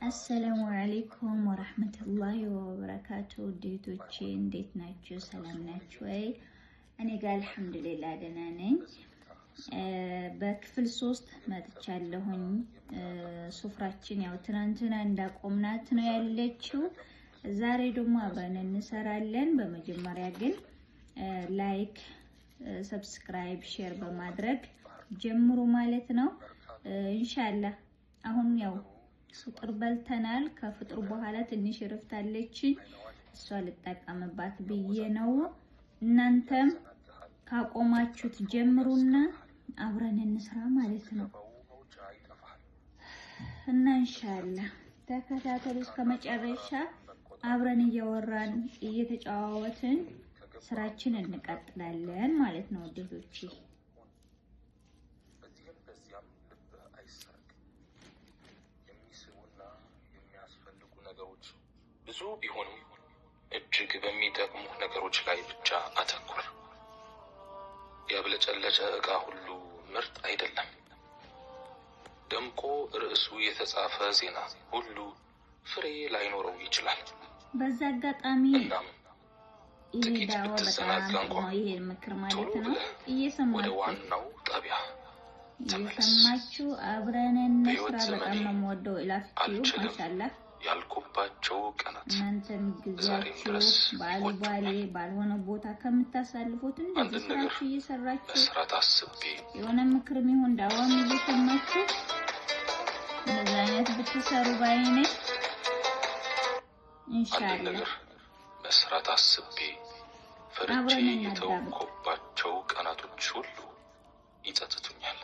አሰላሙ አለይኩም ወራህመቱላሂ ወበረካቱ። ውዴቶቼ እንዴት ናችሁ? ሰላም ናችሁ ወይ? እኔ ጋር አልሐምዱሊላህ ደህና ነኝ። በክፍል 3 መጥቻለሁኝ። ሱፍራችን ያው ትናንትና እንዳቆምናት ነው ያለችው። ዛሬ ደግሞ አብረን እንሰራለን። በመጀመሪያ ግን like፣ subscribe፣ share በማድረግ ጀምሩ ማለት ነው። ኢንሻአላህ አሁን ያው ፍጥር በልተናል። ከፍጥር በኋላ ትንሽ እረፍት አለችኝ፣ እሷ ልጠቀምባት ብዬ ነው። እናንተም ካቆማችሁት ጀምሩና አብረን እንስራ ማለት ነው እና ኢንሻአላህ ተከታተሉ እስከ መጨረሻ። አብረን እያወራን እየተጨዋወትን ስራችን እንቀጥላለን ማለት ነው ውዴቶቼ። ነገሮች ብዙ ቢሆኑም እጅግ በሚጠቅሙ ነገሮች ላይ ብቻ አተኩር። ያብለጨለጨ ዕቃ ሁሉ ምርጥ አይደለም። ደምቆ ርዕሱ የተጻፈ ዜና ሁሉ ፍሬ ላይኖረው ይችላል። በዛ አጋጣሚ እናም ይሄ ጥቂት ዳዋ በጣም ብትዘናጋ ጥሩ እንኳ ነው። ይሄ ምክር ቶሎ ማለት ነው። ብለህ ወደ እየሰማችሁ ዋናው ጣቢያ ተመለስ። እየሰማችሁ አብረን እንስራ። በሕይወት በጣም ዘመኔ ነው የምወደው ኢላፍቲዩ አልችልም ማሻአላህ። ያልኩባቸው ቀናት እናንተም ዛሬም ጊዜያችሁ ድረስ በአልባሌ ይቆጩኛል። ባልሆነ ቦታ ከምታሳልፉት እንደዚህ አንድን ነገር ስራችሁ እየሰራችሁ መስራት አስቤ የሆነ ምክርም ይሁን ዳዋም እየሰማችሁ እንደዚህ አይነት ብትሰሩ ባይ ነኝ። አንድን ኢንሻአላህ ነገር መስራት አስቤ ፈርቼ አብረን እናዳብጥ። የተውኩባቸው ቀናቶች ሁሉ ይጸጽቱኛል።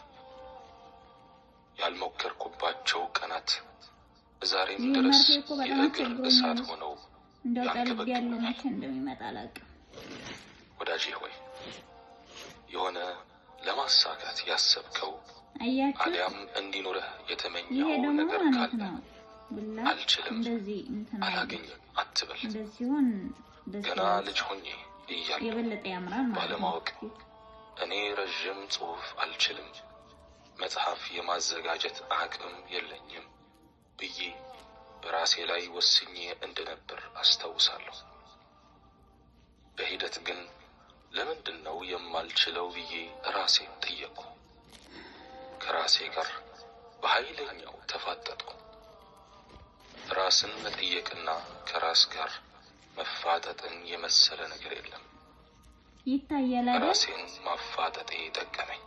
ያልሞከርኩባቸው ቀናት ዛሬም ይህ ድረስ መርፌ እኮ በጣም የእግር እሳት አስቸግሮኛል። ሆነው እንደው ጠልቤ ያለው ያንገበግቡኛል። መቼ እንደሚመጣ አላውቅም። ወዳጄ ሆይ፣ የሆነ ለማሳካት ያሰብከው አያችሁት? አሊያም እንዲኖርህ ይሄ የተመኘኸው ደግሞ ነገር ማለት ካለ ነው ብላ አልችልም፣ እንደዚህ እንትን አለ አላገኝም አትበል። እንደዚህ ሲሆን ደስ ገና ይላል፣ ልጅ ሆኜ እያለሁ የበለጠ ያምራል ማለት ነው። ባለማወቅ እኔ ረዥም ጽሑፍ አልችልም፣ መጽሐፍ የማዘጋጀት አቅም የለኝም ብዬ በራሴ ላይ ወስኜ እንደነበር አስታውሳለሁ። በሂደት ግን ለምንድን ነው የማልችለው ብዬ ራሴን ጠየቅኩ። ከራሴ ጋር በኃይለኛው ተፋጠጥኩ። ራስን መጠየቅና ከራስ ጋር መፋጠጥን የመሰለ ነገር የለም። ይታያል አይደል? ራሴን ማፋጠጤ ጠቀመኝ።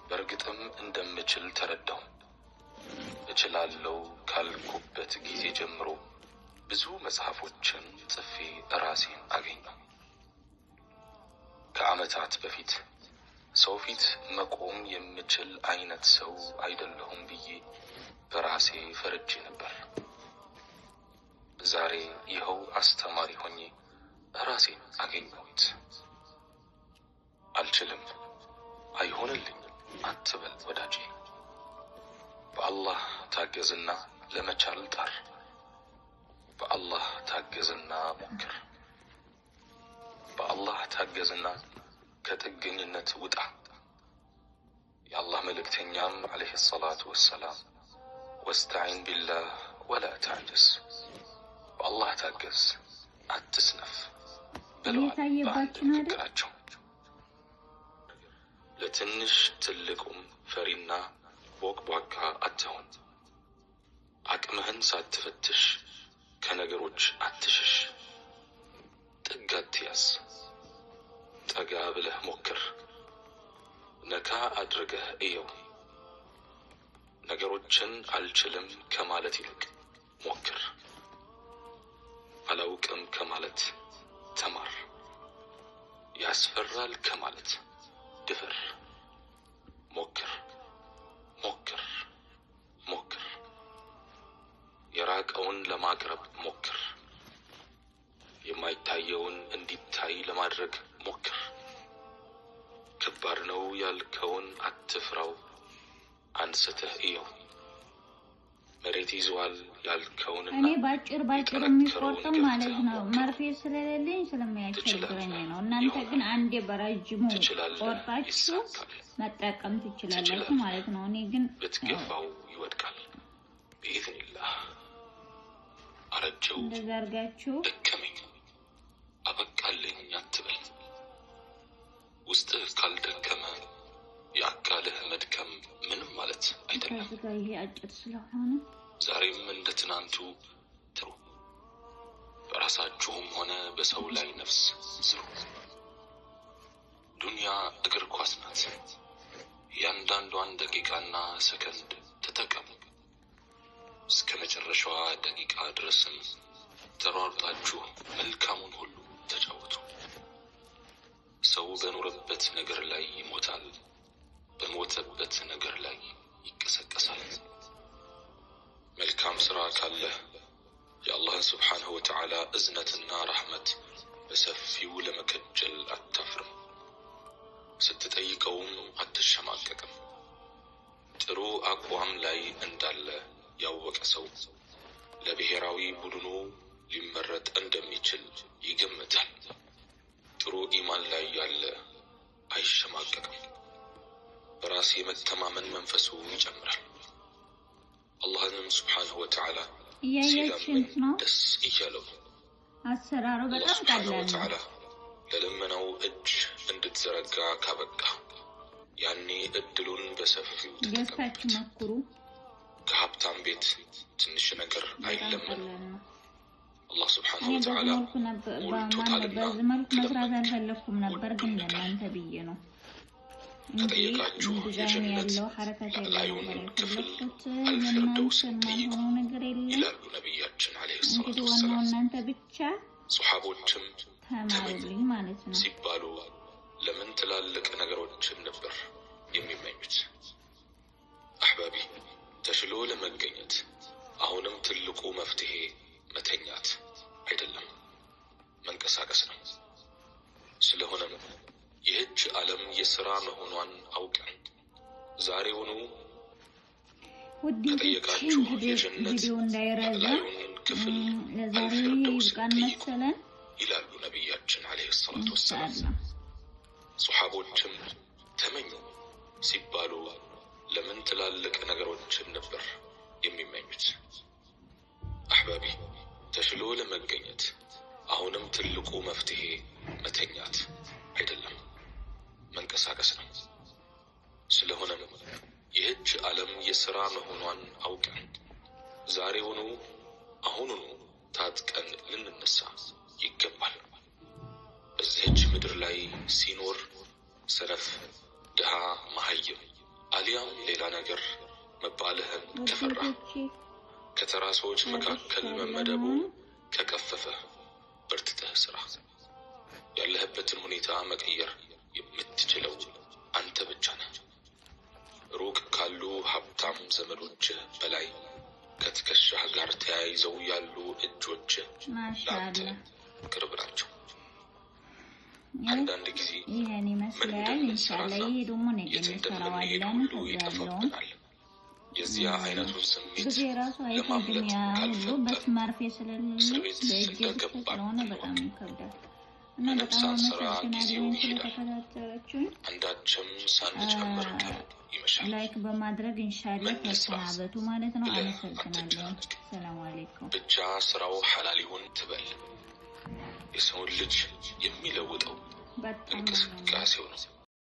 በእርግጥም እንደምችል ተረዳሁ። እችላለሁ ካልኩበት ጊዜ ጀምሮ ብዙ መጽሐፎችን ጽፌ ራሴን አገኘሁ። ከዓመታት በፊት ሰው ፊት መቆም የምችል አይነት ሰው አይደለሁም ብዬ በራሴ ፈርጄ ነበር። ዛሬ ይኸው አስተማሪ ሆኜ ራሴን አገኘሁት። አልችልም፣ አይሆንልኝም አትበል ወዳጄ። በአላህ ታገዝና ለመቻል ጣር። በአላህ ታገዝና ሞክር። በአላህ ታገዝና ከጥገኝነት ውጣ። የአላህ መልእክተኛም ዓለይሂ ሰላቱ ወሰላም ወስተዒን ቢላህ ወላ ተዕጀዝ፣ በአላህ ታገዝ አትስነፍ ብለዋል በአንድ እየታየባችሁ ነው አይደል? ንግግራቸው። ለትንሽ ትልቁም ፈሪና ቦቅቧቃ አትሆን። አቅምህን ሳትፈትሽ ከነገሮች አትሽሽ። ጥግ አትያዝ። ጠጋ ብለህ ሞክር። ነካ አድርገህ እየው። ነገሮችን አልችልም ከማለት ይልቅ ሞክር። አላውቅም ከማለት ተማር። ያስፈራል ከማለት ድፈር። ሞክር፣ ሞክር፣ ሞክር። የራቀውን ለማቅረብ ሞክር። የማይታየውን እንዲታይ ለማድረግ ሞክር። ከባድ ነው ያልከውን አትፍራው፣ አንስተህ እየው። መሬት ይዘዋል ያልከውንና እኔ ባጭር ባጭር የጠነከረውን የሚቆርጠው ማለት ገፍተህ ነው ሞክረው። መርፌ ስለሌለኝ ስለሚያስቸግረኝ ትችላለህ፣ ነው። እናንተ ግን ይሆናል። አንዴ በረጅሙ ትችላለህ፣ ቆርጣችሁ ይሳካል። መጠቀም ትችላላችሁ ትችላለህ፣ ማለት ነው። እኔ ግን ያው ብትገፋው ይወድቃል ቢኢዝኒላህ። አረጀው፣ እንደዛ አድርጋችሁ ደከመኝ፣ አበቃልኝ አትበል። ውስጥህ ካልደከመ የአካልህ መድከም ምንም ማለት አይደለም። ከዚህ ጋር ይሄ አጭር ስለሆነ ዛሬም እንደ ትናንቱ ትሩ። በራሳችሁም ሆነ በሰው ላይ ነፍስ ዝሩ። ዱንያ እግር ኳስ ናት። እያንዳንዷን ደቂቃና ሰከንድ ተጠቀሙ። እስከ መጨረሻዋ ደቂቃ ድረስም ተሯሩጣችሁ መልካሙን ሁሉ ተጫወቱ። ሰው በኖረበት ነገር ላይ ይሞታል፣ በሞተበት ነገር ላይ ይቀሰቀሳል። መልካም ስራ ካለህ የአላህን ስብሓንሁ ወተዓላ እዝነትና ረሕመት በሰፊው ለመከጀል አታፍርም። ስትጠይቀውም አትሸማቀቅም። ጥሩ አቋም ላይ እንዳለ ያወቀ ሰው ለብሔራዊ ቡድኑ ሊመረጥ እንደሚችል ይገምታል። ጥሩ ኢማን ላይ ያለ አይሸማቀቅም። በራስ የመተማመን መንፈሱ ይጨምራል። አላህንም ስብሓንሁ ወተዓላ እያያችሁት ሲለምን ነው። ደስ እያለው ነው። አሰራሩ አላህ በጣም ስብሓንሁ ቀላል ነው። ወተዓላ ለልመናው እጅ እንድትዘረጋ ካበቃ ያኔ እድሉን በሰፊው ገዝታችሁ ተጠቀምበት። ሞክሩ። ከሀብታም ቤት ትንሽ ነገር በጣም አይለመንም። ቀላል ነው። አላህ ስብሓንሁ እኔ በዚህ ወተዓላ መልኩ ነበር ሞልቶታልና በዚህ መልኩ መስራት ከለመንክ አልፈለኩም ነበር፣ ግን ወዶለታል። ለእናንተ ብዬ ነው እንጂ ከጠየቃችሁ ዲዛይን የጀነት ያለው ሐረካት ያለው ላዩን ነበር ክፍል የፈለኩት። አልፊርደውስን የእናንተ ጠይቁ የማልሆነው ነገር የለም። ይላሉ ነቢያችን ዓለይሂ ሰላቱ እንግዲህ ዋናው ወሰላም። እናንተ ብቻ ሶሓቦችም ተመኙ ተማሩልኝ ማለት ነው። ሲባሉ ለምን ትላልቅ ነገሮችን ነበር የሚመኙት? አሕባቢ፣ ተሽሎ ለመገኘት አሁንም ትልቁ መፍትሄ መተኛት አይደለም፣ መንቀሳቀስ ነው። ስለሆነም ይህች ዓለም የሥራ መሆኗን አውቀን ዛሬውኑ ውድ እህቶቼ ከጠየቃችሁ እንግዲህ የጀነት ቪዲዮ እንዳይረዝም ላዩን ክፍል ለዛሬ አልፊርደውስን ይብቃን ጠይቁ መሰለን። ይላሉ ነቢያችን ዓለይሂ ሰላቱ ወሰላም። ኢንሻአላህ ሶሓቦችም ተመኙ ሲባሉ ለምን ትላልቅ ነገሮችን ነበር የሚመኙት? አሕባቢ፣ ተሽሎ ለመገኘት አሁንም ትልቁ መፍትሄ መተኛት አይደለም፣ መንቀሳቀስ ነው። ስለሆነም ይህች ዓለም የሥራ መሆኗን አውቀን ዛሬውኑ አሁኑኑ ታጥቀን ልንነሳ ይገባል። በዚህች ምድር ላይ ሲኖር ሰነፍ፣ ድሃ፣ መሀይም አሊያም ሌላ ነገር መባልህን ውድ ከፈራ፣ እህቶቼ ከተራ ሰዎች መካከል መመደቡ ጨርሻለሁ። ከቀፈፈ በርትተህ ስራ። ያለህበትን ሁኔታ መቀየር የምትችለው አንተ ብቻ ነህ። ሩቅ ካሉ ሀብታም ዘመዶችህ በላይ ከትከሻህ ጋር ተያይዘው ያሉ እጆችህ ለአንተ ማሻአላህ ቅርብ ናቸው። አንዳንድ ጊዜ ይህን ምን ይመስላል። ኢንሻአላህ እንደምንሰራና ይሄ ደግሞ ነገ የት እንደምንሄድ እንሰራዋለን። ሁሉ ከዛ ያለውን ይጠፋብናል። የዚያ አይነቱን ስሜት ጊዜ ራሱ አይፈጅም። ለማምለጥ ያ ሁሉ ካልፈጠን በስማርፌ እስር ስለሌለ ቤት በእጄ ብቻ እንደገባን ስለሆነ በጣም እንወቅ። ይከብዳል እና ምንም በጣም ሳንሰራ ጊዜው አመሰግናለሁ ይሄዳል። ስለተከታተላችሁኝ። አንዳችም ሳንጨምር ቀን ይመሻል። like በማድረግ ኢንሻአላህ ምን ልስራ ተሰናበቱ ማለት ነው። ብለህ አመሰግናለሁ። አትጨናነቅ። ሰላም አለይኩም። ብቻ ስራው ሐላል ይሁን ትበል። የሰውን ልጅ የሚለውጠው በጣም ነው እንቅስቃሴው ነው።